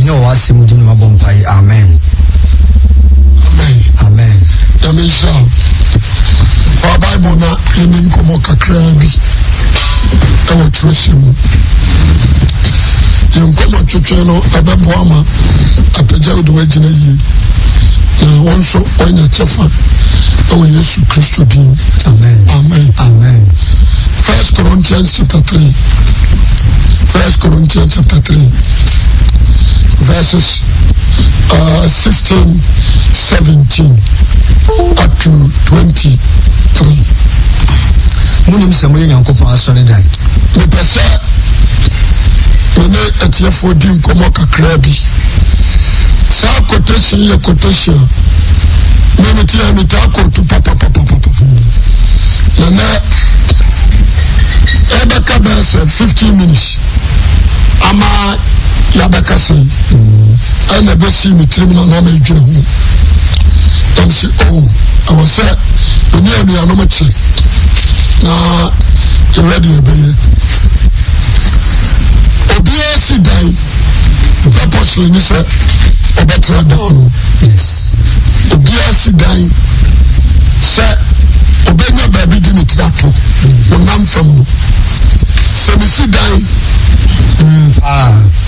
ne wɔ w'asɛm di mu na mabɔ mpae. Amen. Amen. Amen. Nyame nhyira wo. Fa Bible na yɛni nkɔmmɔ kakraa bi ɛwɔ twerɛsɛm mu. Yɛn nkɔmmɔ twetwe no ɛbɛboa ma apagya wo de woagyina yie na wɔn nso wɔanya kyɛfa ɛwɔ Yesu Kristo din. Amen. Amen. Amen. First Corinthians chapter 3. First Corinthians chapter 3 verses 16, 17 up to 23. Monim sɛ moyɛ Nyankopɔn asɔredan. Mepɛ sɛ me ne atiefoɔ di nkɔmmɔ kakraa bi. Saa quotation yɛ quotation a me mete a metaa kootu papapapapa. Na nɛ ɛbɛka bɛyɛ sɛ 15 minutes ama yɛabɛka sɛ ɛna ɛbɛsii me tirim na na medwene ho na mese o oh, ɛwɔ sɛ mene anuanom kye na yɛwɛ deɛ ɛbɛyɛ obiara si dan purposely ne sɛ ɔbɛtena dan no obiara si dan sɛ ɔbɛnya baabi de ne tiri ato honam fam no sɛ mesi dan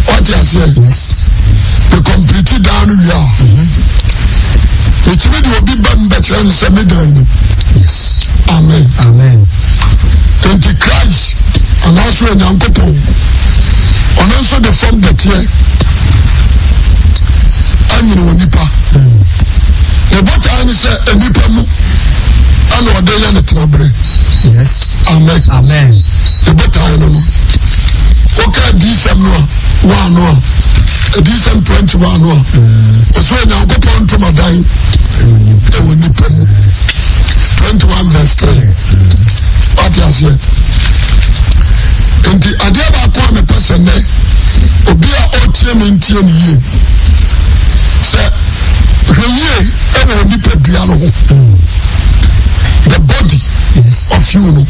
wate aseɛ me complete dan no wie a metumi de obi ba mu bɛkyerɛ no sɛ me dan no. Amen. Amen. Nti Christ anaasɛ Onyankopɔn ɔno nso de fam dɛteɛ anyini wɔ nipa. Ne botae ne sɛ nipa mu ɛna ɔde yɛ ne tenaberɛ. Yes. Amen. Amen. Ne botae no. Woka adiyisɛm no a one no a adiyisɛm 21 no a ɔsɛ Onyankopɔn ntomadan ɛwɔ nipa mu. 21 verse 3. Wate aseɛ? Nti adeɛ baako a mepɛ sɛ nnɛ obi a ɔretie me ntie ne yie sɛ hwɛ yie ɛwɔ nipadua no ho. The body Yes. of you no.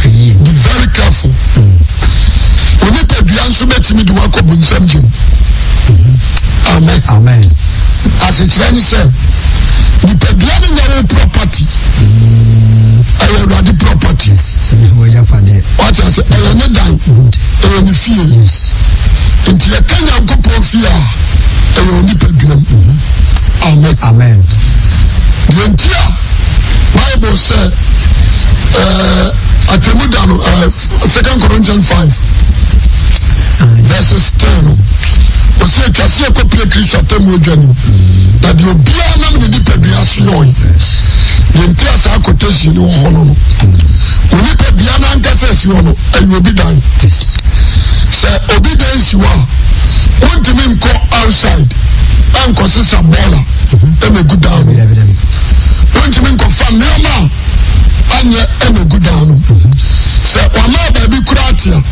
Yie. Be very careful. Onipadua nso bɛtumi de wakɔ bunsam gyem. Amen. Amen. Asekyerɛ ne sɛ nipadua no nyɛ wo property. Ɛyɛ Awurade property. Yes. Sɛ ne ho agyapadeɛ. Wate ase ɛyɛ ne dan. Good. Ɛyɛ ne fie. Yes. Nti yɛka Nyankopɔn fie a ɛyɛ onipadua mu. Amen. Amen. Deɛ nti a Bible sɛ ɛɛ atemu da no ɛɛ Second Corinthians 5 verses 10 no ɔsɛ atwa sɛ ɛkɔpie Kristo atemmu adwa nim na deɛ obiara nam ne nipadua so yɔe. Deɛ nti a saa quotation no wɔ hɔ no, onipadua no ankasa asi hɔ no ɛyɛ obi dan. Sɛ obi dan si hɔ a wontumi nkɔ outside ɛnkɔsesa bɔɔla ɛna egu dan no. Wontumi nkɔfa nneɛma a anyɛ ɛna egu dan no. Sɛ wama baabi kura ate a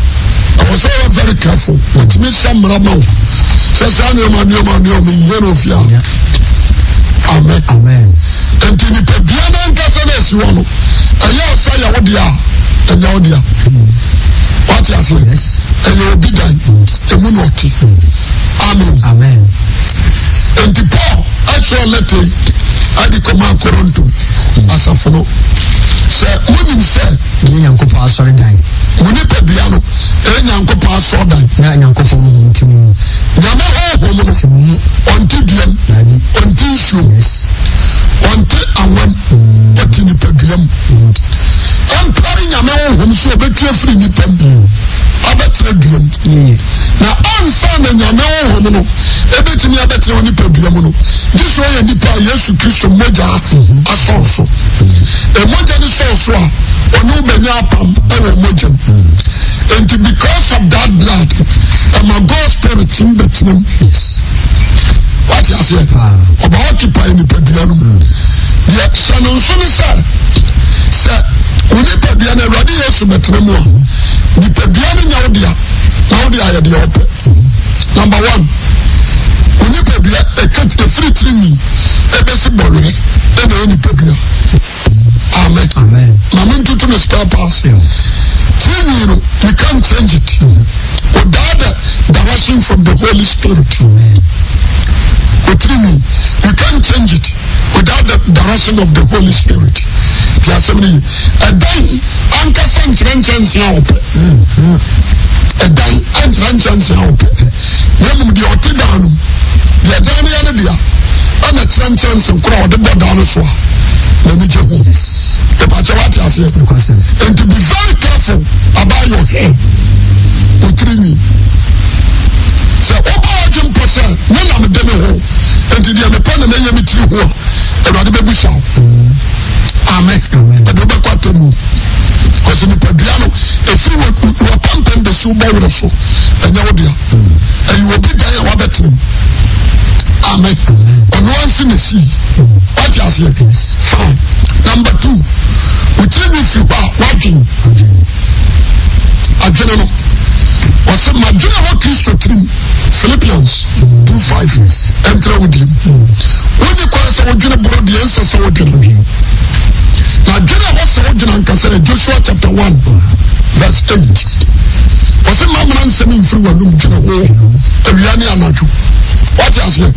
ɛwɔ sɛ ɔyɛ very careful. Wɔtumi hyɛ mmara ma wo sɛ saa nneɛma nneɛma nneɛma nyɛ no ofie a. Amen. Amen. Nti nipadua no ankasa na esi hɔ no ɛyɛ ɔsɛ yɛ wo dea ɛnyɛ wo dea. Wate aseɛ? Ɛyɛ obi dan emu na ɔte. Amen. Amen. Nti Paul ɛtwerɛ lɛtɛ yi ɛde kɔma Korinto asafo no sɛ monim sɛ Yɛ Nyankopɔn asɔredan. Mo nipadua no ɛyɛ Nyankopɔn asɔredan. Na Nyankopɔn honhom te mo mu. Nyame honhom no Te mo mu. ɔnte duam, Daabi. ɔnte nsuom, Yes. ɔnte awam, ɔte nipadua mu. Good. Ɛmpare Nyame honhom sɛ ɔbɛtu afiri nipa mu abɛtena duam. Yie. Na ansa na Nyame honhom no ɛbɛtumi abɛtena wo nipadua mu no, gye sɛ ɔyɛ nipa a Yesu Kristo mogya asɔn so. Mogya no sɔɔ so a, ɔne wo bɛnya apam wɔ mogya mu. Nti because of that blood, ɛma God spirit tumi bɛtena mu. Wate aseɛ? Ɔba occupy nipadua no mu. Deɛ hyɛ no nso ne sɛ, sɛ wo nipadua no Awurade Yesu bɛtena mu a, nipadua no nyɛ wo dea, na wo de ayɛ deɛ ɔpɛ. Number one, wo nipadua ɛka ɛfiri tirinwi ɛbɛsi bɔwerɛ ɛna ɛyɛ nipadua. Amen. Amen. Maame ntutu no spare parts. Tirinwi no, you can't change it. Without the direction from the Holy Spirit. Amen. Otirinwi, you can't change it without the direction of the Holy Spirit. Ti asɛm no yi. Ɛdan ankasa nkyerɛ nkyɛnse a ɔpɛ. Ɛdan ankyerɛ nkyɛnse a ɔpɛ. Na mmom deɛ ɔte dan no mu, deɛ dan no yɛ no dea, ɛna kyerɛ nkyɛnse koro a ɔde bɔ dan no so a n'ani gye ho. Ìbàkyɛ wate aseɛ. Nti be very careful about your hair. Otirinwi. Sɛ ɔba wadwe mpɔ sɛ me na mede me ho nti deɛ mepɛ na mɛyɛ me tiri ho a awurade bɛbusa wo. Amen. Ɛde wobɛkɔ atemmu. Kɔsɛ nipadua no ɛfiri wɔpampam bɛsi wobɔ werɛ so ɛnyɛ wo dea. Ɛyɛ obi dan a wabɛtena mu. Amen. Ɔno anso na sii. Wate aseɛ? Fine. Number two, wotiri nwi firi hɔ a wadwen. Adwene no. Ɔsɛ madwene a wɔ Kristo tirim. Philippians 2:5 ɛntra wo dim. Wonni kwan sɛ wodwene boro deɛ ɛnsɛ sɛ wodwene. Na adwene a wɔsɛ wodwene ankasa yɛ Joshua chapter 1 verse 8. Wɔsɛ ma mmara nsɛm mfiri w'anum dwene ho awia ne anadwo. Wate aseɛ?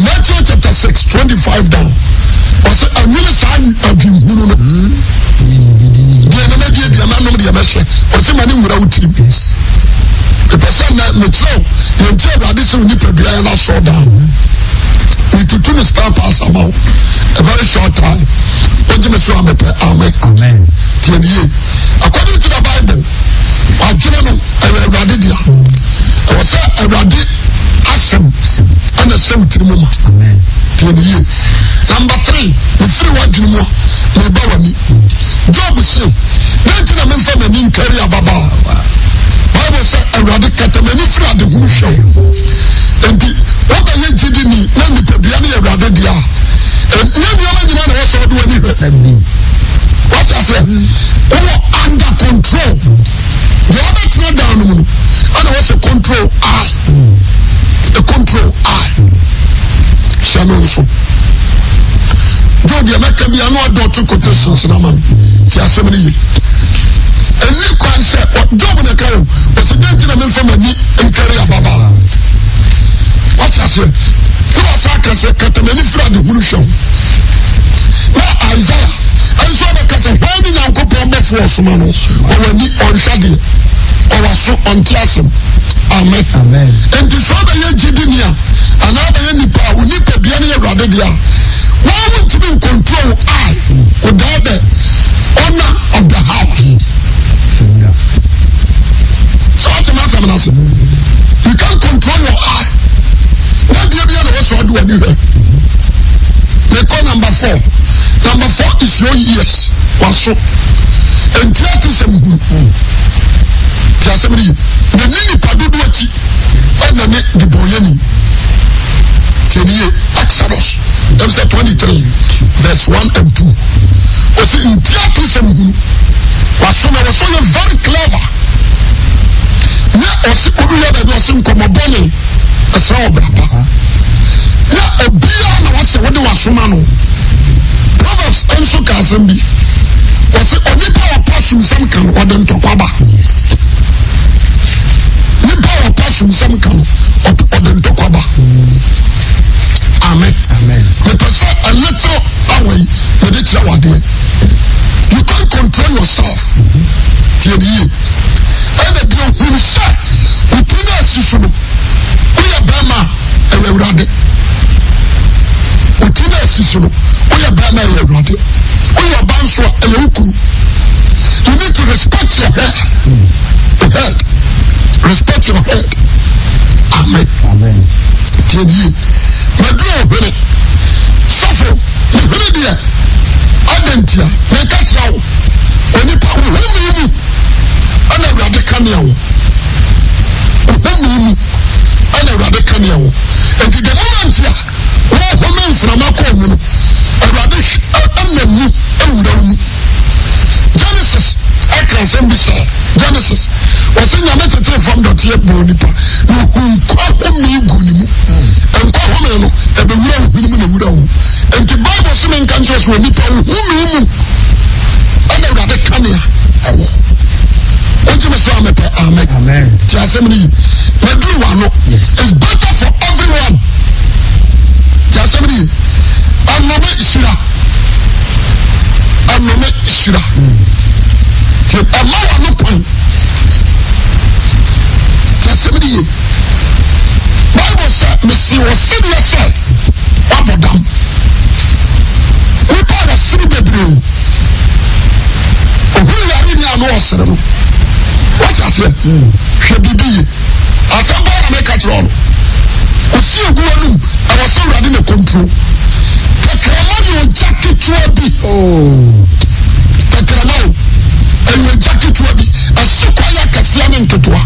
Matthew chapter 6 25 down. Wɔsɛ ɛnwene saa adwenhunu no. Deɛ na mɛdie deɛ mɛnom deɛ mɛhyɛ. Wɔsɛ ma ne nwura wo tirim. Mepɛ sɛ nnɛ mekyerɛw deɛ nti Awurade sɛ wo nipadua yɛ n'asɔɔ dan. Metutu ne spare parts ama wo. A very short time. Wogye me so a mepɛ. Amen. Amen. Tie ne yie. According to the Bible, adwene no ɛyɛ Awurade dea. Ɛwɔ sɛ Awurade asɛm ɛna ɛsɛ wo tiri mu ma. Amen. Tie ne yie. Number three, mefiri w'adwene mu a meba w'ani. Job se, dɛn nti na memfa m'ani nkari ababaa? Bible sɛ, Awurade kata m'ani firi adehunu hwɛ wo. Enti, wobɛyɛ gyidini na nipadua no yɛ Awurade dea a, ɛnyɛ nneɛma nyinaa na wɔsɛ ɔde w'ani hwɛ. Wate aseɛ? Wowɔ under control. Deɛ wobɛtena dan no mu no, ɛna wɔsɛ control I. Control I. Hyɛ no nso. Joe deɛ mɛka bi ano adɔto quotations na ma me. Ti asɛm no ye. Ɛni kwan sɛ Job na ɛka o, ɔsɛ dɛn nti na memfa m'ani nkari ababaa. Wate aseɛ? Ne wasa aka sɛ kata m'ani firi adehunu hwɛ ho. Na Isaiah nso abɛka sɛ hwan ne Nyankopɔn bɔfoɔ ɔsoma no? Ɔwɔ ani ɔnhwɛ adeɛ, ɔwɔ aso ɔnte asɛm. Amen. Enti sɛ ɔbɛyɛ gyidini a anaa ɔbɛyɛ nipa a wo nipadua no yɛ Awurade dea a, wɔn wontumi ncontrol wo eye without the owner of the house. So what am I saying? You can't control your eye. Na deɛ bi a na wɔsɔ ɔde w'ani hwɛ. Mekɔ number four. Number four is your ears. Waso. Nti ati sɛ muhunu. Ti asɛm no yi. Na ne nipa dodo akyi ɛna ne debɔnyɛni. Tiɛ ni yie. Exodus chapter 23 verse 1 and 2. Ɔsi nti ati sɛ muhunu. Waso na wɔsɔ yɛ very clever. Nyɛ ɔsi obi yɛ baabi ɔsi nkɔmɔ bɔne ɛsɛ ɔbra pa. Nyɛ obiara na wasɛ wode wasoma no. Proverbs nso ka asɛm bi. Ɔsi onipa a ɔpa sumsɛm ka no ɔde ntɔkwa ba. Nipa a ɔpa sumsɛm ka no ɔde ntɔkwa ba. Amen. Mepɛ sɛ a little hour yi mede kyerɛ wadeɛ. You can't control yourself. Tie ne yie. Ɛna bi ohunu sɛ wotiri no asi so no woyɛ bɛrima a ɛyɛ awurade. Wotiri no asi so no woyɛ bɛrima a ɛyɛ awurade. Woyɛ ɔba nso a ɛyɛ wo kunu. You need to respect your head. Your head. Respect your head. Amen. Amen. Tie ne yie. Maduru ohwene. Sɔfo, me hwene deɛ adɛn ntia? Meka kyerɛ wo. Onipa wo home mu ɛna Awurade kanea wo. Wo home mu ɛna Awurade kanea wo. Nti the moment a wɔhome mframa kɔɔ mu no, Awurade ɛna mu awura wo mu. Genesis ɛka asɛm bi sɛ Genesis wɔsɛ nyame tete fam dɔteɛ bɔɔ nipa na ohu nkwa home gu ne mu. Nkwa home no ɛbɛwura wo hwene mu na ɛwura wo mu. Nti Bible sɛ menka nkyerɛ sɛ onipa wo home mu ɛna Awurade kanea ɛwɔ. Wogye me so a mepɛ amen. Ti asɛm no yi. Maduru w'ano. It's better for everyone. Ti asɛm ni ɛnome hyira. Ɛnome hyira. Ti ɛma wɔ no kwan. Ti asɛm ni yie. Bible sɛ mesi wɔ sɛdeɛ sɛ wabɔ dam. Nipa wɔ sere bebree. Ohun yare ni ano ɔsere no. Wɔte aseɛ. Hwɛ biribi yie. Asɛm paa na meka kyerɛ ɔno. Osi egu anum ɛwɔ sɛ awurade na kɔntro. Tɛkrɛma yɛ ogya ketewa bi. Oh. Tɛkrɛma o. Ɛyɛ ogya ketewa bi. Ɛhye kwae akɛseɛ ne nketewa.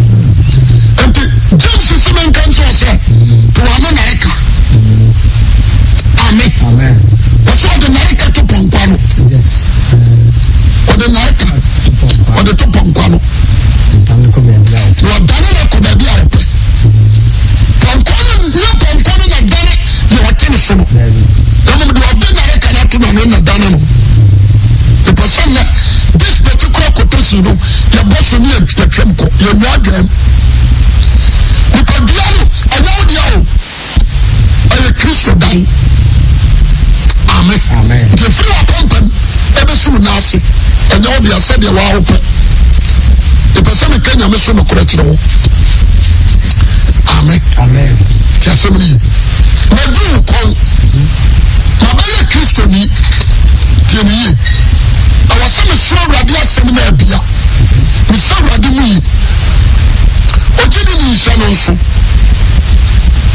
Nti James sɛ menka nkyerɛ sɛ to ano nareka. Amen. Wɔsɛ ɔde nareka to pɔnkɔ ano. Ɔde nareka ɔde to pɔnkɔ ano. Wɔdane no kɔ baabi a ɔpɛ. Pɔnkɔ no nyɛ pɔnkɔ no na dane deɛ ɔte ne so no. Na mmom deɛ ɔde nareka no ato n'ano na dane no. Mepɛ sɛ nnɛ this particular quotation no yɛbɔ so ne yɛtwam kɔ yɛnwa adwam. Nipadua no ɛnyɛ wo dea o. Ɛyɛ Kristo dan. Amen. Nti ɛfiri w'apampam ɛbɛsi wo nan ase ɛnyɛ wo dea sɛdeɛ waa wopɛ. Mepɛ sɛ meka Nyame so nokorɛ kyerɛ wo. Amen. Ti asɛm no ye. Madu wo kɔn. Mabɛyɛ Kristoni. Tie me yie. Ɛwɔ sɛ mesoro Awurade asɛm no abia. Mesɔ Awurade mu yi. Ogye ne ne nhyɛ no nso.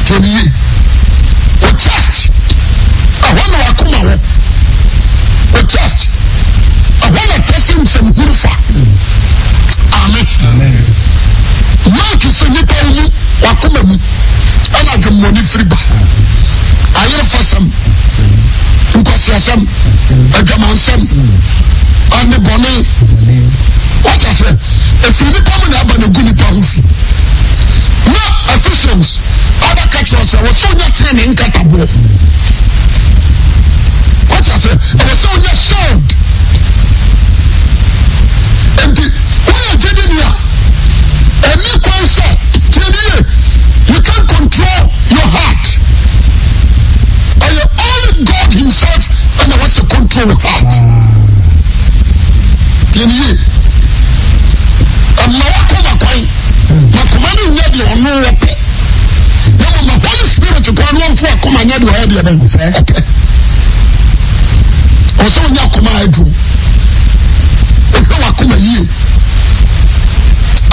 Tie me yie. O chest. Ɛhɔ na wakoma wɔ. O chest. Ɛhɔ na tɛsi nsɛm huru fa. Amen. Mark sɛ nipa mu wakoma mu ɛna adwemmɔne firi ba. Ayerefasɛm, nkwasiasɛm, adwamansɛm, ɛne bɔne. Wate aseɛ? Ɛfiri nipa mu na ɛba na ɛgu nipa ho fi. Na Ephesians abɛka kyerɛ sɛ wɔ sɛ wonya tenene nkataboɔ. Wate aseɛ? Ɛwɔ sɛ wonya shield. Nti woyɛ gyedini a ɛni kwan sɛ tie ni yie you can control your heart. Ɛyɛ only God himself ɛna wɔ sɛ control your heart. Tie ni yie. Ɛma wakoma kwan. Makoma no nyɛ deɛ ɔno wɔpɛ. Na mmom ma Holy Spirit kwan no ɔmfo akoma nyɛ deɛ ɔyɛ deɛ bɛn ɔpɛ. Ɔsɛ wonya akoma a aduro. Wohwɛ w'akoma yie.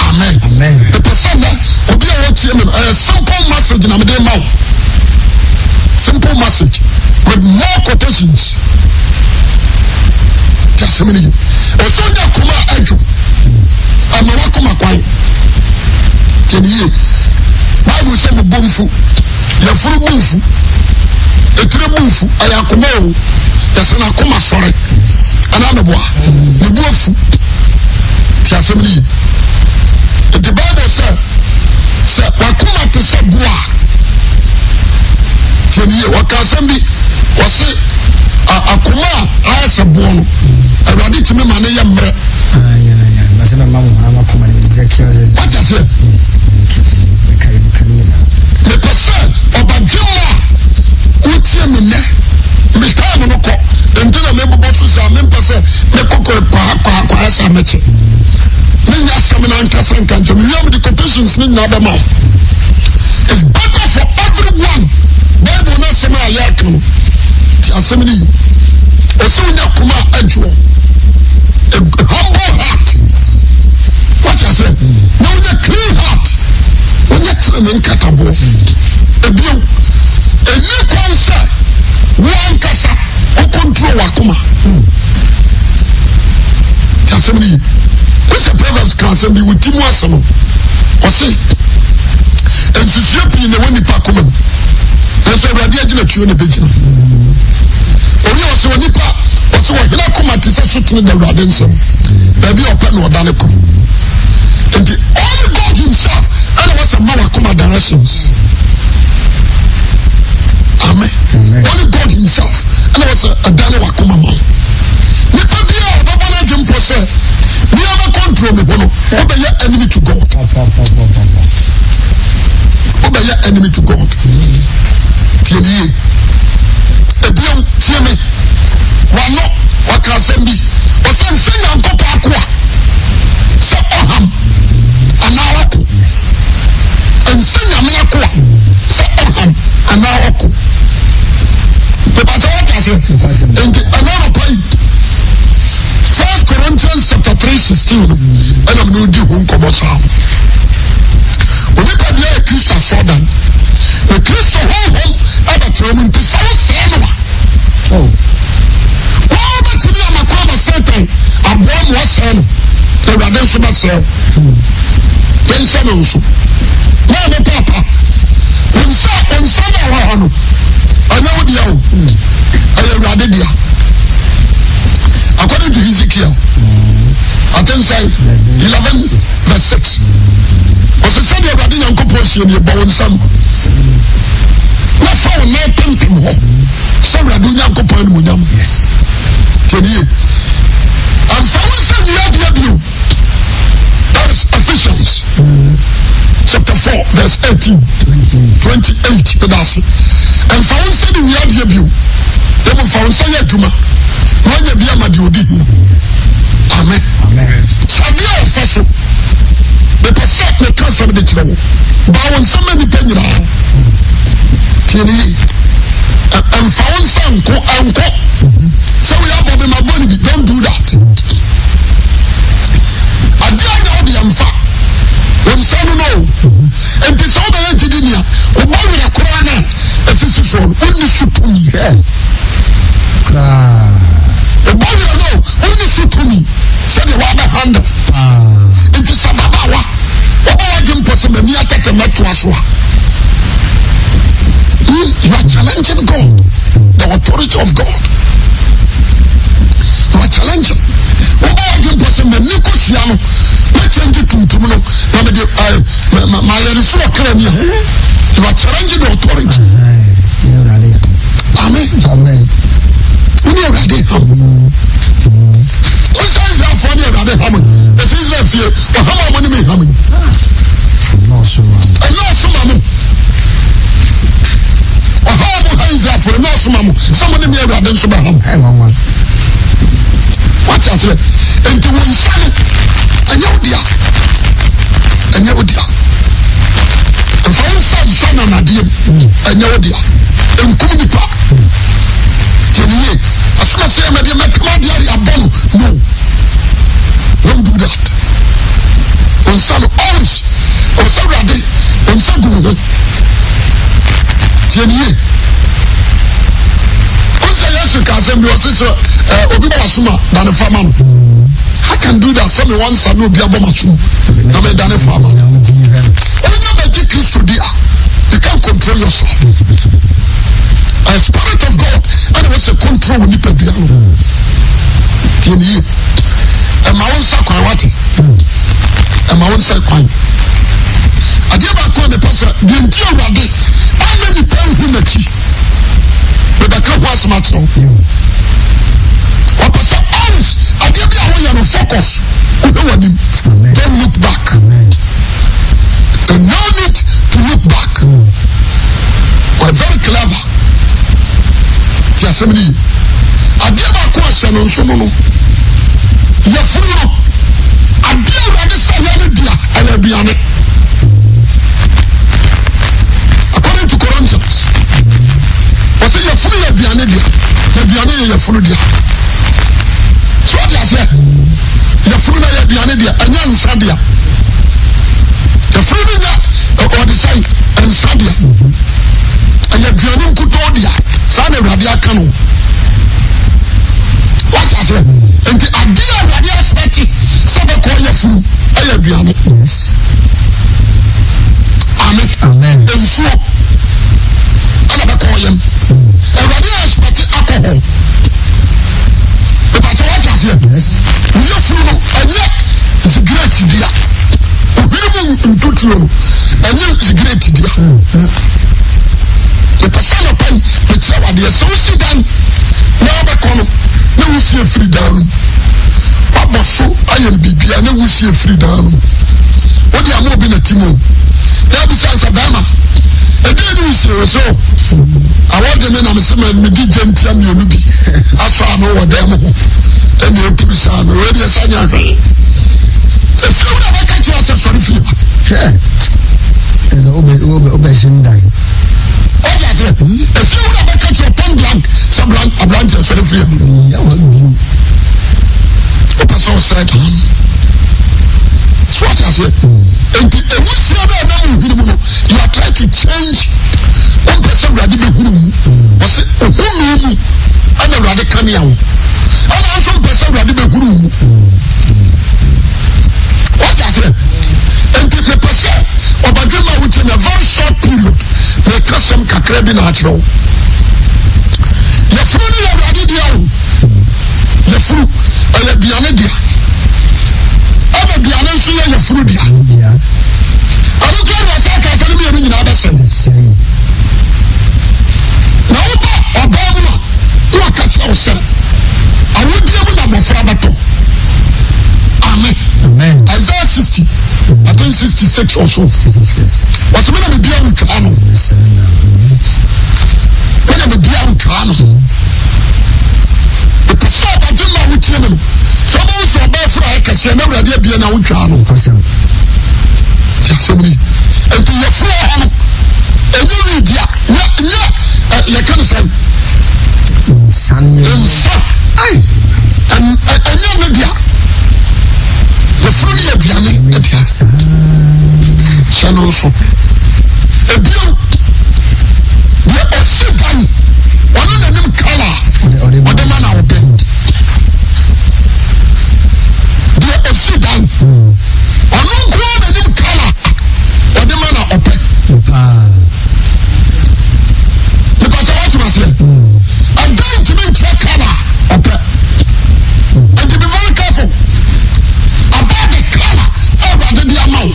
Amen. Mepɛ sɛ nnɛ obi a wɔtie me no ɛyɛ simple message na mede ma wo. Simple message with more quotations. Ti asɛm no yi. Ɔsɛ wonya akoma a adwo. Ama w'akoma kwan. Tiɛ ne yie. Bible sɛ mo bo mfu. Yɛforo bu mfu. Etire bu mfu. Ɛyɛ akoma o. Yɛsɛ n'akoma sɔre. Ɛna meboa. Ne bu afu. Ti asɛm no yi. Nti Bible sɛ sɛ wakoma te sɛ boa a. Tiɛ ne yie. Wɔka asɛm bi. Wɔse akoma a ayɛ sɛ boɔ no. Awurade tumi ma ne yɛ mmerɛ. Wate aseɛ? Mepɛ sɛ ɔbadwemma a wotie me nnɛ, me time no kɔ, nti na mebobɔ so saa, mempɛ sɛ mekɔ kwaa kwaa kwaa saa mɛkyɛ. Menya asɛm no ankasa nka nkyɛ, mewia mede quotations no nyinaa bɛma wo. It's better for everyone. Bible no asɛm a yɛreka no, ti asɛm no yi. Ɔsɛ wonya koma a adwoɔ, a humble heart. Wate aseɛ? Na wonya clean heart. Wonya tenene nkataboɔ. Ebio, ɛnni kwan sɛ wo ankasa wo control w'akoma. Ti asɛm no yi. Wosɛ Proverbs ka asɛm bi, wo ti mu asɛm. Ɔse, nsusuo pii na ɛwɔ nipa akoma mu. Nanso Awurade agyina tuo na ɛbɛgyina. Owi ɔsɛ onipa ɔsɛ ɔhene akoma te sɛ sotene da Awurade nsam. Baabi a ɔpɛ na ɔda ne kɔ. Nti only God himself ɛna wɔsɛ ma wakoma directions. Amen. Only God himself ɛna wɔsɛ ɛda ne wakoma ma. Nipa bi a ɔbɛbɔ n'adwene mpɔ sɛ nneɛma control me ho no, wobɛyɛ enemy to God. Wobɛyɛ enemy to God. Tie nie. Ebio, tie me. Wano, ɔka asɛm bi. Ɔsɛ nsɛ Nyankopɔn akoa sɛ ɔham anaa ɔko. Nsɛ Nyame akoa sɛ ɔham anaa ɔko. Ìbàjẹ́ wọ́n ti ase. Nti ɛnna anɔpa yi, First Corinthians chapter 3:16 no, ɛna mi ni odi ho nkɔmɔ saa. Onipa bi yɛ Kristo asɔɔdan. Na Kristo honhom ɛbɛtena mu nti sɛ wosɛɛ no a, wɔbɛtumi ama kwan ma Satan aboa ma wɔsɛɛ no. Na Awurade nso bɛsɛɛ wo. Yɛnhyɛ no nso. Na ɔmo paapa, wo nsa wo nsa no a ɛwɔ hɔ no, ɛnyɛ wo dea o. Ɛyɛ Awurade dea. According to Ezekiel, I think say 11 verse 6. Ɔsɛ sɛdeɛ Awurade Nyankopɔn sie nie, bɔ wo nsam na fa wo nan pempem hɔ sɛ Awurade Onyankopɔn animuonyam. Tiɛnie. Ɛmfa wo nsam nni adeɛ bio. That is Ephesians chapter 4 verse 18 28. Ɛda ase. Ɛmfa wo nsa nni adeɛ bio. Na mmom fa wo nsa yɛ adwuma na woanya bi ama deɛ ɔdi hia. Amen. Sɛ adeɛ a ɔfa so mepɛ sɛ meka asɛm de kyerɛ wo. Baa wo nsa ma nnipa nyinaa. Tie ne yie. Ɛmfa wo nsa nko ɛnko. Sɛ woyɛ abɔ me ma bɔ ne bi. Don't do that. Adeɛ a nya wo deɛ mfa. Wo nsa no no. Nti sɛ wobɛyɛ gyidi ni a, wobɔ werɛ koraa no a ɛsisi soɔ no, wonni so tumi. Wobɔ werɛ no, wonni so tumi sɛdeɛ woabɛ handle. Nti sɛ babaawa, wobɔ w'adwene mpɔ sɛ m'ani atɛtɛ mɛtoa so a, you are challenging God, the authority of God. You are challenging. Wobɔ w'adwene mpɔ sɛ m'ani kɔsua no, mɛkyɛngye tuntum no, na mede mayɛ ne so ɔkra ni a, you are challenging the authority. Amen. Amen. Wone Awurade ham. Wosɛ Israelfoɔ ne Awurade ham. Ɛsɛ Israel fie, ɔham a mo ne me ham. Ɛnɔɔso ma mo. Ɔhaw a mo ha Israelfoɔ ɛnɔɔso ma mo. Sɛ mo ne me Awurade nso bɛham. Wate aseɛ? Nti wo nsa no, ɛnyɛ wo dea. Ɛnyɛ wo dea. Mfa wo nsa nsɔ nanadeɛ mu. Ɛnyɛ wo dea. Nkum nipa. Tie me yie. Asoma sɛ yɛ mɛdeɛ mɛkama adeɛ de abɔ no. No. Don't do that. Wo nsa no always. Ɔsɛ Awurade, wo nsa gu wo ho. Tie me yie. Wo sɛ Yesu ka asɛm bi ɔse sɛ obi bɔ asom a dane fa ma no. I can do that sɛ me wɔ nsa na obi abɔ m'asom na me dane fa ma no. Wonya bɛgye Kristo di a, you can't control yourself. A spirit of God ɛna wɔ sɛ control wo nipadua no. Tie me yie. Ɛma wo nsa kwan wate. Ɛma wo nsa kwan. Adeɛ baako a mepɛ sɛ deɛ nti Awurade ama nipa nhu n'akyi. Mebɛka ho asɛm akyerɛ wo. Ɔpɛ sɛ always adeɛ bi a woyɛ no focus. Wohwɛ w'anim. Don't look back. And no need to look back. We're very clever. Ti asɛm no yi. Adeɛ baako a hyɛ no nso no no, yɛfunu no, adeɛ awurade sɛ yɛ no dea ɛyɛ aduane. According to Corinthians, wɔsɛ yɛfunu yɛ aduane dea, na aduane yɛ yɛfunu dea. So ɔte aseɛ, yɛfunu no yɛ aduane dea, ɛnyɛ nsa dea. Yɛfunu no nyɛ ɔde sɛ nsa dea. Ɛyɛ aduane nkutoo dea. Saa na Awurade aka no. Wate aseɛ? Nti adeɛ a Awurade aspɛte sɛ bɛkɔ yɛ funu ɛyɛ aduane. Amen. Amen. Nsuo ɛna bɛkɔ yɛm. Awurade aspɛte alcohol. Ìbàtɛ wate aseɛ? Woyɛ funu no ɛnyɛ sigaret dua. Ohwene mu ntutuo no ɛnyɛ sigaret dua. Mepɛ sɛ anɔpa yi mekyerɛ wo adeɛ. Sɛ wosi dan na wobɛkɔ no na wosi afiri dan no mu. Wabɔ so ayɛ no biribia na wosi afiri dan no mu. Wode ama obi na ti mu. Na abisa sɛ bɛrima, ɛdeɛ ne wosie wɔ sɛ o. Awɔ de me nam sɛ mede gya ntia mmienu bi asɔ ano wɔ dan mu ho ɛna ɛpuru saa no wei deɛ sɛ nyɛ hwee. Efie wura bɛka kyerɛ sɛ sɔre firi ha. Hwɛ ɛsɛ wobɛhyem dan. Ɔgye aseɛ efie wura bɛka kyerɛ pɔn blank sɛ aberanteɛ sɔre firi ha. Wopɛ sɛ ɔsɛe dan. So ɔgye aseɛ nti ewusie bɛɛ na mu hunu mu no you are trying to change. Wompɛ sɛ Awurade bɛhunu mu. Ɔse ohunu mu ɛna Awurade kanea wo. Ɛna nso mpɛ sɛ Awurade bɛhunu mu. Wate aseɛ? Nti mepɛ sɛ ɔbadwemma a wotie me a very short period meka sɛm kakra bi na akyerɛ wo. Yɛfunu no yɛ Awurade dea o. Yɛfunu ɛyɛ aduane dea. Ɛna aduane nso yɛ yɛfunu dea. Ɛno kura na ɔsɛ aka sɛ ne mmienu nyinaa bɛsɛe. Na woba ɔbaa mu a, na waka kyerɛ wo sɛ awodeɛ mu na abɔfra bɛtɔ. Amen. Amen. Isaiah 60, I think 66 or so. Wɔsɛ me na mebia wo twaa no. Me na mebia wo twaa no. Mepɛ sɛ ɔbadwe ma wotie me no. Sɛ wobɛwo sɛ ɔbaa fura ayɛ kɛseɛ na awurade abia na wotwaa no. Ti asɛm ni. Nti yɛfura hɔ no, ɛnyɛ weedi a, nyɛ nyɛ yɛka ne sɛn? Nsa. Nsa. Ɛnyɛ ne dea. Yɛfura no yɛ aduane dea. Hyɛ no nso. Ebio, deɛ ɔsi dan, ɔno n'anim kala ɔde ma na ɔbɛ. Deɛ ɔsi dan, ɔno nko ara n'anim kala ɔde ma na ɔpɛ. Nípa wọ́n tún aseɛ. Ɛdan ntumi nkyerɛ kala ɔpɛ. Nti be very careful about the color Awurade de ama wo.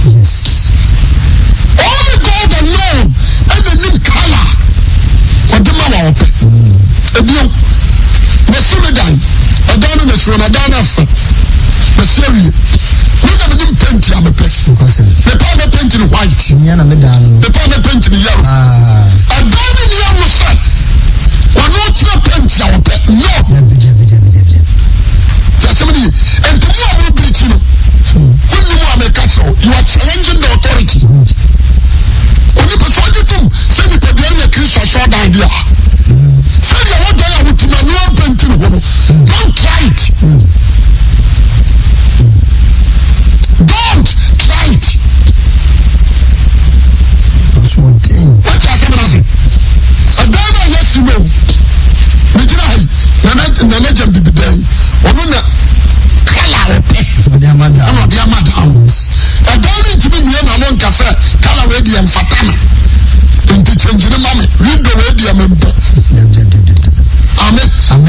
Only God alone ɛna nim color ɔde ma wa ɔpɛ. Ebio, mesi me dan, ɛdan no mesi wɔn ɛdan no ɛfɛ. Mesi awie. Me na menim paint a mepɛ. Mepɛ a mɛ paint no white. Mepɛ a mɛ paint no yellow. Ɛdan no ni awo sɛ ɔno kyerɛ paint a ɔpɛ. No. Tí a sẹ́mi ni yé. Nti mu a mo pirikyi no, wọ́n mu a mɛka kyerɛ o, you are challenging the authority. Onipa sɛ ɔgye tom sɛ nipadua no yɛ Kristo asɔɔdan bi a. Sɛdeɛ wɔdan a wotim a noa mpɛnti ne ho no, don't try it. Don't try it. Wọ́n asɛm no ase. Ɛdan no a yɛasi no, megyina ha yi, nana nana gyam bibi dan, ɔno na kala a ɔpɛ ɛna ɔde ama dan no. Ɛdan no ntumi mmie n'ano nka sɛ kala wei deɛ mfata me, nti kyɛnkyini ma me, window wei deɛ mempɛ. Amen.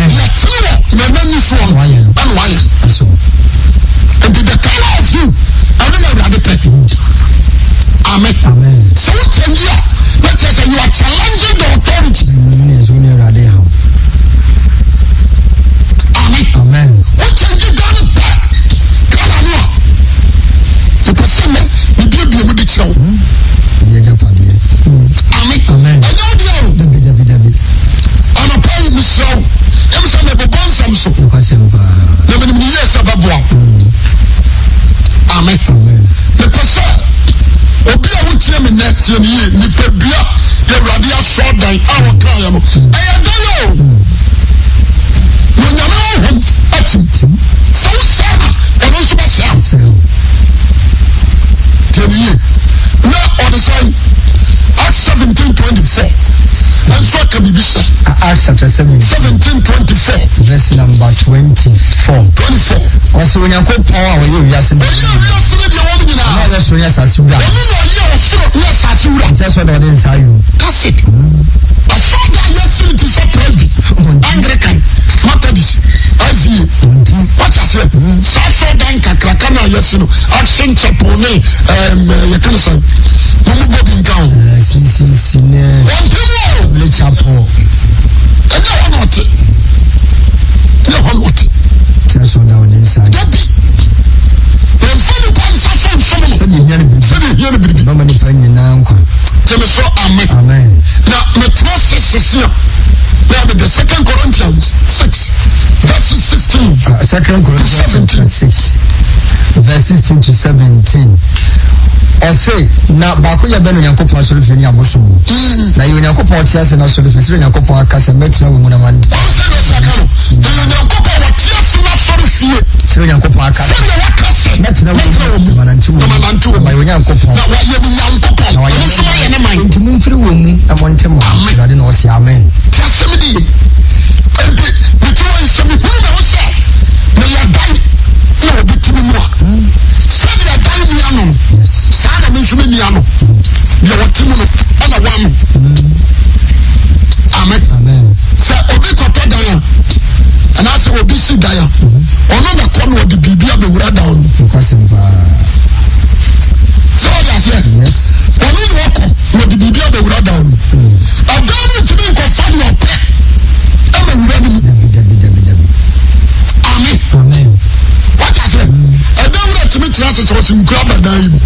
Deɛ tene wɔ nana ni soɔ no ɛna wayɛ. Nti the color of you ɛno na awurade pɛ. Amen. Sɛ wo change a, na kyerɛ sɛ you are challenging the authority. Amen. Wo change dan no pɛ color no a, mepɛ sɛ mɛ mebiebie mu de kyerɛ wo. Amen. Ɛnyɛ wo deɛ o. Anɔpa yi mesrɛ wo, ɛm sɛ mebobɔ nsɛm so. Na menim ne yie sɛ bɛboa wo. Amen. Mepɛ sɛ obi a wotie me nnɛ tie me yie nipadua yɛ Awurade asɔɔdan a wɔkaeɛ no ɛyɛ dan o. Na Onyame honhom atim. Sɛ wosɛe no a ɔno nso bɛsɛe wo. Tie me yie. Na ɔde sɛn Acts 17:24 nso aka biribi sɛ. Acts chapter 17. 17:24. Verse number 24. 24. Ɔsɛ Onyankopɔn a ɔyɛ wiase ne. Ɔyɛ wiase ne deɛ wɔn nyinaa. Ɔno a ɔyɛ soro ne asase wura. Ɔno na ɔyɛ ɔsoro ne asase wura. Nkyɛn sɛ ɔde ɔde nsa ayo. That's it. Asɔrɔdan a yɛsi no te sɛ Presby, Anglican, Methodist, SDA. Wate aseɛ? Saa asɔrɔdan kakraka no a yɛsi no, Action Chapel ne ɛɛm yɛka no sɛn? Mo mu bɔ bi nka ho. CCC ne. Wɔn ti mu o. Holy Chapel. Ɛnyɛ hɔ na ɔte. Ɛnyɛ hɔ na ɔte. Kyerɛ sɛ ɔda ɔde nsa. Dabi. Wɔmfa nipa nsa so nsom no. Sɛdeɛ ehia no biribi. Sɛdeɛ ehia no biribi. Ɔbɛma nipa nyinaa nkwa. Gyeme so amen. Amen. Na metena ase sese a. Second to Corinthians 17. chapter 6, verse 16 to 17. Ɔse, na baako yɛ bɛ na Onyankopɔn asɔrefie ne abosom mu. Na yɛ Onyankopɔn ɔte ase no asɔrefie, sɛdeɛ Onyankopɔn aka sɛ, mɛtena wɔ mu na mante. Wɔn sɛ deɛ ɔsi aka no, yɛyɛ Onyankopɔn wɔte ase no asɔrefie. Sɛdeɛ Onyankopɔn aka sɛ, Sɛdeɛ waka sɛ, mɛtena wɔ mu, na manante wɔ na mu, manante wɔ na mu. mayɛ Onyankopɔn. Na wayɛ me Nyankopɔn, Na na wayɛ me nso mayɛ ne man. Enti momfiri wɔn mu na monte mo ho, Amen. Awurade na ɔse, Amen. Te asɛm no ye. Enti mete hɔ yi, sɛ mehunu me ho sɛ meyɛ dan na obi te me mu a, sɛdeɛ dan nni ano no, saa na me nso menni ano. Deɛ ɔte mu no, ɛna wano. Amen. Sɛ obi kɔtɔ dan a, anaasɛ obi si dan a, ɔno na kɔ na ɔde biribi abɛwura dan no. Sɛ ɔde aseɛ, ɔno na ɔkɔ na ɔde biribi abɛwura dan no. Ɛdan no ntumi nkɔfa deɛ ɔpɛ ɛma wura no mu. Amen. Wate aseɛ? Ɛdan wura tumi tena ase sɛ ɔsi nkura aba dan yi mu.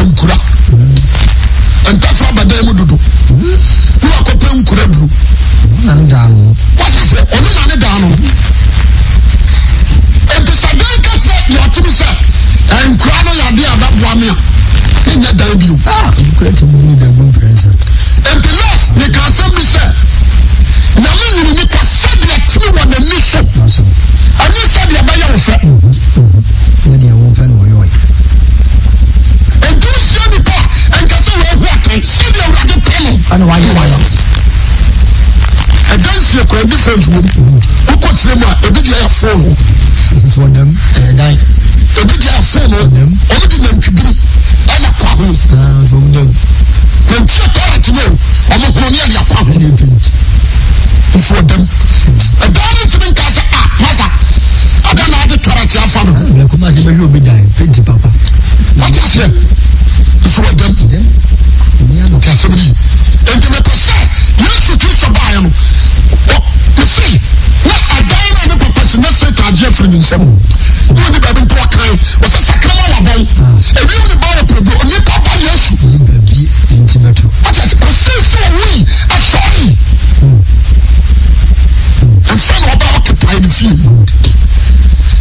Nkura. Ntafra aba dan mu dodo. Ne wakɔpɛ nkura duro. Wate aseɛ? Ɔno na ne dan no. Nti sɛ dan ka kyerɛ deɛ ɔte mu sɛ nkura no yɛ adeɛ a ɛbɛboa me a, ne nyɛ dan bio. Nti nurse meka asɛm bi sɛ Nyame nyini nipa sɛdeɛ tene wɔ n'ani so ɛnyɛ sɛdeɛ ɛbɛyɛ wo fɛ. Ɛnyɛ deɛ wo pɛ na ɔyɔe. Nti wohyia nipa a ɛnka sɛ wɔahu atɛn sɛdeɛ Awurade pɛ no ɛna wayɛ wayɛ. Ɛdansie kora difference wɔ mu. Wokɔ kyerɛ mu a ebi deɛ yɛ fon ho. Nso ɔdam ɛyɛ dan. Ebi deɛ yɛ fon ho. Wɔn de nantwibiri ɛna kwa ho. Nso ɔdam. Nantwie tɔrɛt no wɔn hono ne yɛde akwa ho. Nso ɔdam. Ɛdan no ntumi nka sɛ a masa adan na ade tɔrɛt afa no. Na kuma se bɛhwɛ obi dan penti papa. Wate aseɛ nso ɔdam. Te asɛm no yi. Enti mepɛ sɛ Yesu Kristo baeɛ no, mese na ɛdan no a ne papa si na Satan agye afiri ne nsam. Na ɔni baabi mpo ɔkan. Ɔsɛ sakrama wabɔn. Ewiem ne ba wɔ pɛdu. Onipa ba Yesu. Wate ase kɔsii sɛ ɔwui asɔre. Ansa na ɔba occupy ne fie.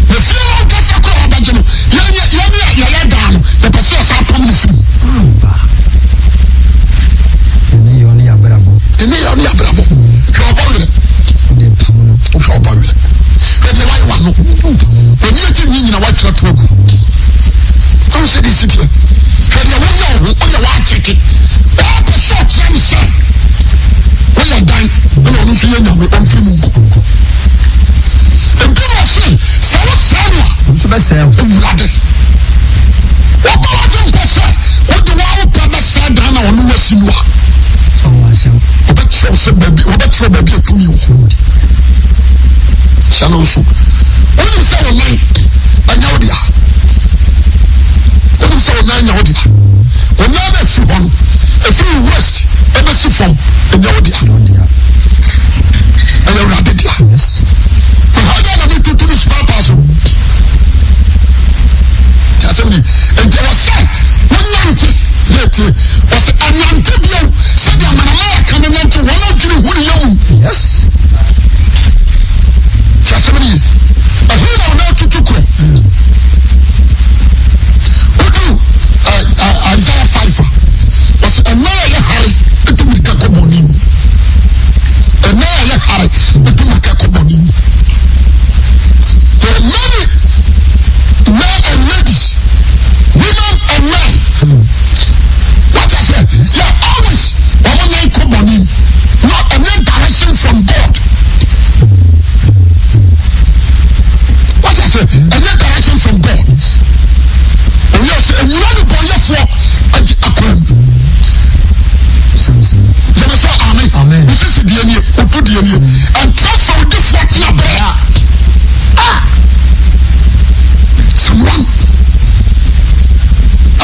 Ne fie no ankasa kora ɔbɛgye no. Yɛn yɛn a yɛyɛ daa no, yɛpɛ sɛ yɛsan apam ne firi mu. Ɛne yɛ ɔne abrabɔ. Ɛne yɛ ɔne abrabɔ. Hwɛ ɔbɔ werɛ. Ɔde pam no. Hwɛ ɔbɔ werɛ. Hwɛ deɛ wayɛ wano. Ɔni akyi nyi nyina wakyerɛ to agu. Ɔn sɛ deɛ si teɛ. Hwɛ deɛ woyɛ wo ho, woyɛ w'akyɛke. Ɔpɛ sɛ ɔkyerɛ ne sɛ woyɛ dan ɛna ɔno nso yɛ nyame ɔmfiri mu nkɔ. Nti na ɔse sɛ wosɛe no a. Nso bɛsɛe wo. Awurade. Wɔbɔ w'adwe mpɔ sɛ wode wo a wopɛ bɛsɛe dan na ɔno wasi no a. Ɔbɛkyerɛ wo sɛ baabi ɔbɛkyerɛ baabi a tumi wɔ. Hyɛ no nso. Wonim sɛ wo nan ɛnyɛ wo dea. Wonim sɛ wo nan nyɛ wo dea. Wo nan na esi hɔ no, efiri wo waist ɛbɛsi fam ɛnyɛ wo dea. Ɛyɛ Awurade dea. Ɛhɔ dɛ na metutu no spare parts o. Asɛm ni. Nti ɛwɔ sɛ wonante yɛ tie. Wɔsɛ ɛnante bio sɛdeɛ amanama yɛ ka no nante wɔn adwene hu ne yɛ mu. Yes. Ti asɛm ni. Ɛhe na wɔn atutu korɔ. Wodu Isaiah 5 a wɔsɛ ɛna a yɛ hare etu mirika kɔ bɔne mu. Ɛna a yɛ hare etu mirika kɔ bɔne mu. There are many men and ladies, women and men. What I say? They are always wɔn nan kɔ bɔne mu. Not any direction from God. What I say? Any direction from God. Owi ɔsɛ ewura ne bɔnyɛfoɔ adi akwan mu. Jẹ́mi sọ amen. Osisi diẹ nie, otu diẹ nie. Ẹntra fɛwdifoɔ tena brɛ. Ah! Psalm 1.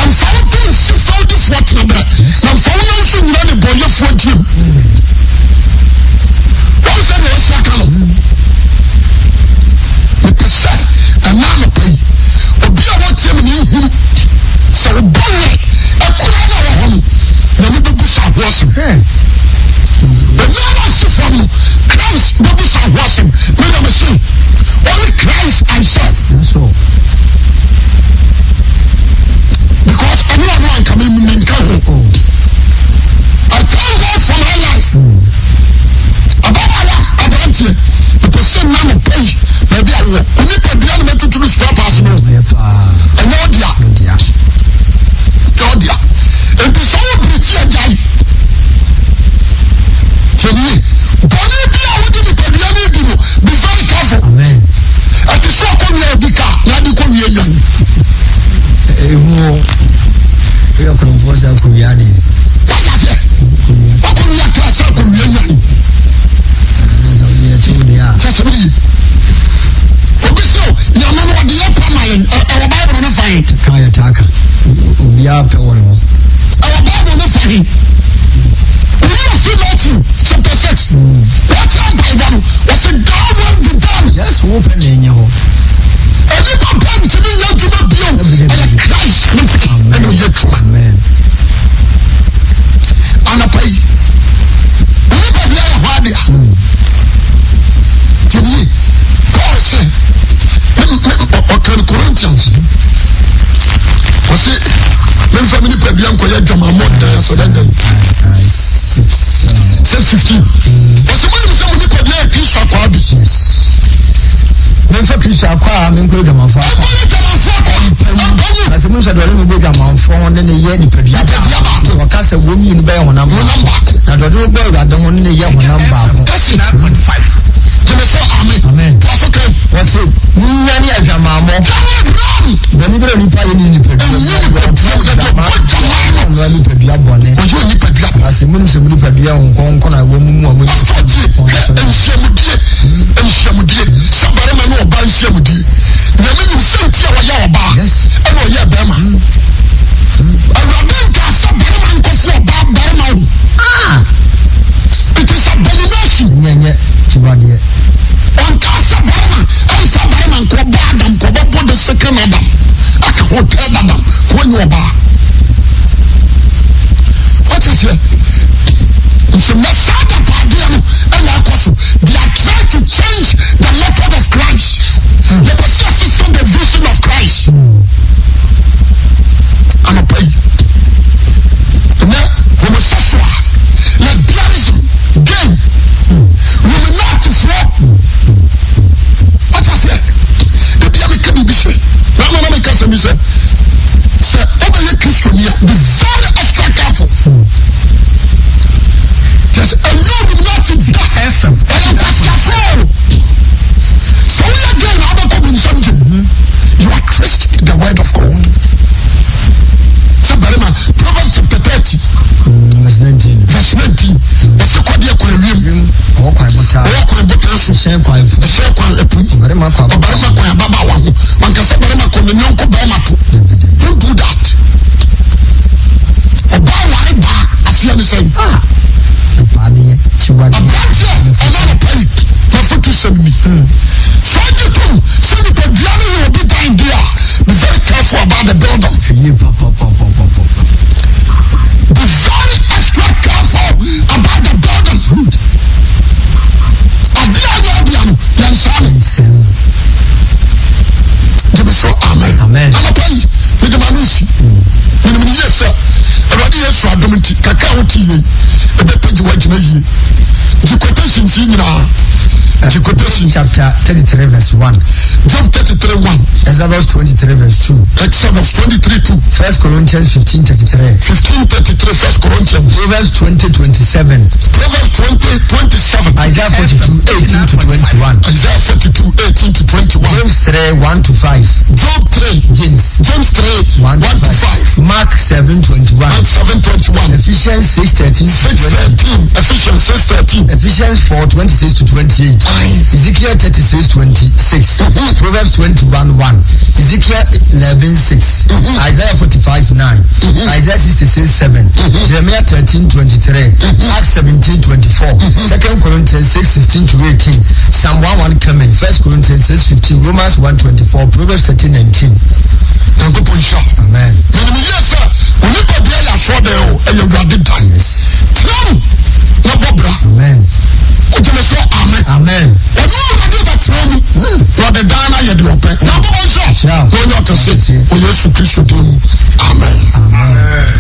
Ɛmfa wo to nsi fɛwdifoɔ tena brɛ. Na mfa wo nan nso nyina ne bɔnyɛfoɔ gyim. Wɔn sɛ deɛ wɔsi aka no. Mepɛ sɛ ɛna anɔpa yi, obi a wɔtie me ne nhunu sɛ wobɔ werɛ akura no a wɔ hɔ no, Nyame bɛgu so ahoɔsem. Obiara nsi fam no, Christ bɛbu sa ho asɛm. Me na mese, ɔne Christ. Woyɛ korɔmfoɔ sɛ akɔwia adeɛ. Wate aseɛ? Wakɔwia kaa sɛ akɔwia nwan. Kyɛ sɛ mede yi. Obi sɛ nyame no ɔde yɛ pa ma yɛn. Ɛwɔ Bible no fa he. Ka yɛ taa ka. Obiara pɛ wɔ ne ho. Ɛwɔ Bible no fa he. Oyi ofi Matthew chapter 6. Wɔkyerɛ mpaebɔ no. Wɔsɛ thou will be done. Yes, wo pɛ na ɛnyɛ hɔ. Onipa pɛ ntumi nyɛ adwuma bio. Ɛyɛ Christ ne pɛ ɛna ɔyɛ adwuma. Anapa yi, onipa bi ayɛ hɔ ade a. Tiɛni Paul sɛ, ɔka no Corinthians. Ɔse, memfa me nipadua nkɔyɛ adwamammɔ dan asɔdɛdɛn. 6:15. Ɔse, monim sɛ mo nipadua yɛ Kristo akwaa bi. Memfa Kristo akwaa a menkɔ adwamanfoɔ akwa. Ɛnkɔ adwamanfoɔ akwa. Ɛnkɔ. Na sɛ monim sɛ deɛ ɔne no bɔ adwamanfoɔ ho ne ne yɛ nipadua baako. Wɔka sɛ wɔn mmienu bɛyɛ honam baako. Na deɛ ɔde no bɔ Awurade ho ne ne yɛ honam baako. That's it. Gyeme sɛ amen. Amen. Toa so kan. Wɔse, Monnwane adwamammɔ. Dwane Bɔne biara a onipa yɛ ne nipadua mu. Ɛnyɛ nipadua mu. Yɛde bɔ dwaman no. Ɔno nipadua bɔne. Ɔyɛ nipadua bɔne. Na sɛ monim sɛ mo nipadua yɛ Honhom Kronkron a ɛwɔ mo mu a monya Pastor tie, hwɛ nhyiamudie, nhyiamudie, sɛ barima ne ɔbaa nhyiamudie. Nyame nim sɛ nti a ɔyɛ ɔbaa ɛna ɔyɛ barima. Awurade nka sɛ barima nkɔfo ɔbaa barima o. Ah! It is abomination. Nyɛ nyɛ tiwadeɛ. Ɔnka sɛ barima ɛnfa barima nkɔ bɔ Adam kɔ bɛbɔ the second Adam aka ho third Adam kɔ nyɛ ɔbaa. Wate aseɛ? Nso na saa dapaadeɛ no ɛna akɔ so. They are trying to change the method of Christ. Yɛpɛ sɛ yɛsesa the vision of Christ. Anɔpa yi, ɛnɛ homosexual, lesbianism, gay, Illuminatifoɔ. Wate aseɛ? Ebia meka biribi sɛ, na ama na meka sɛm bi sɛ, sɛ wobɛyɛ Kristoni a, be very extra careful. Kyerɛ sɛ ɛnyɛ Illuminati da. Ɛyɛ nkwaseafoɔ o. Sɛ woyɛ gay na wobɛkɔ bonsam gyem. You are twist the word of God. Sɛ barima, Proverbs chapter 30. Verse 19. Verse 19. Ɔsɛ kɔdeɛ kwan wiem. Ɔwɔ kwan botaa. Ɔwɔ kwan botaa so. Ɛhyɛn kwan apu. Ɛhyɛn kwan apu. Ɔbarima kwan Ɔbarima kwan ababaawa ho. Wankasa barima kɔ ne nyɔnko barima to. Don't do that. Ɔbaa ware baa aseɛ ne sɛn. Ah. Ɛpaadeɛ, tiwadeɛ. Aberanteɛ ɔma no pɛyi n'afotu sɛm ni. Sɛ ɔgye tom sɛ nipadua no yɛ obi dan de a, be very careful about the building. Yie papapapapapa. Be very extra careful about the building. Good. Adeɛ a ɛnyɛ ɔdea no, yɛn nsa no. Nsɛm no. Gyeme so amen. Amen. Anɔpa yi, mede ma no nsi. Menim ne yie sɛ Awurade Yesu adom nti, kakra a wote yie, ɛbɛpɛgye woagyina yie. Gye quotations yi nyinaa. Gye quotation. Chapter 33 verse 1. Job 33 1. Exodus 23 verse 2. Exodus 23 2. First Corinthians 15 33. 15 33 First Corinthians. Proverbs 20 27. Proverbs 20 27. Isaiah 42 18 to 21. Isaiah 42 18 to 21. James 3 1 to 5. Job 3. James. James 3 1 to 5. Mark 7 21. Mark 7 21. Ephesians 6 13. 6 13. Ephesians 6 13. Ephesians 4 26 to 28. Aye. Ezekiel 36 26. Proverbs 21 1. Ezekiel 11 6. Isaiah 45 9. Isaiah 66 7. Jeremiah 13 23. Acts 17 24. 2 Corinthians 6 16 to 18. Psalm 1 1 coming. 1 Corinthians 6 15. Romans 1 24. Proverbs 13 19. Nyankopɔn nhyira. Amen. Menim yie sɛ onipa bia yɛ asɔɔdan o, ɛyɛ Awurade dan. Tena mu na bɔ bra. Amen. Wogye me so amen. Amen. Ɔno Awurade bɛtena mu na ɔde dan no ayɛ deɛ ɔpɛ. Nyankopɔn nhyira. Nhyira. Na ɔnyɛ ɔkɛse wɔ Yesu Kristo din mu. Amen. Amen.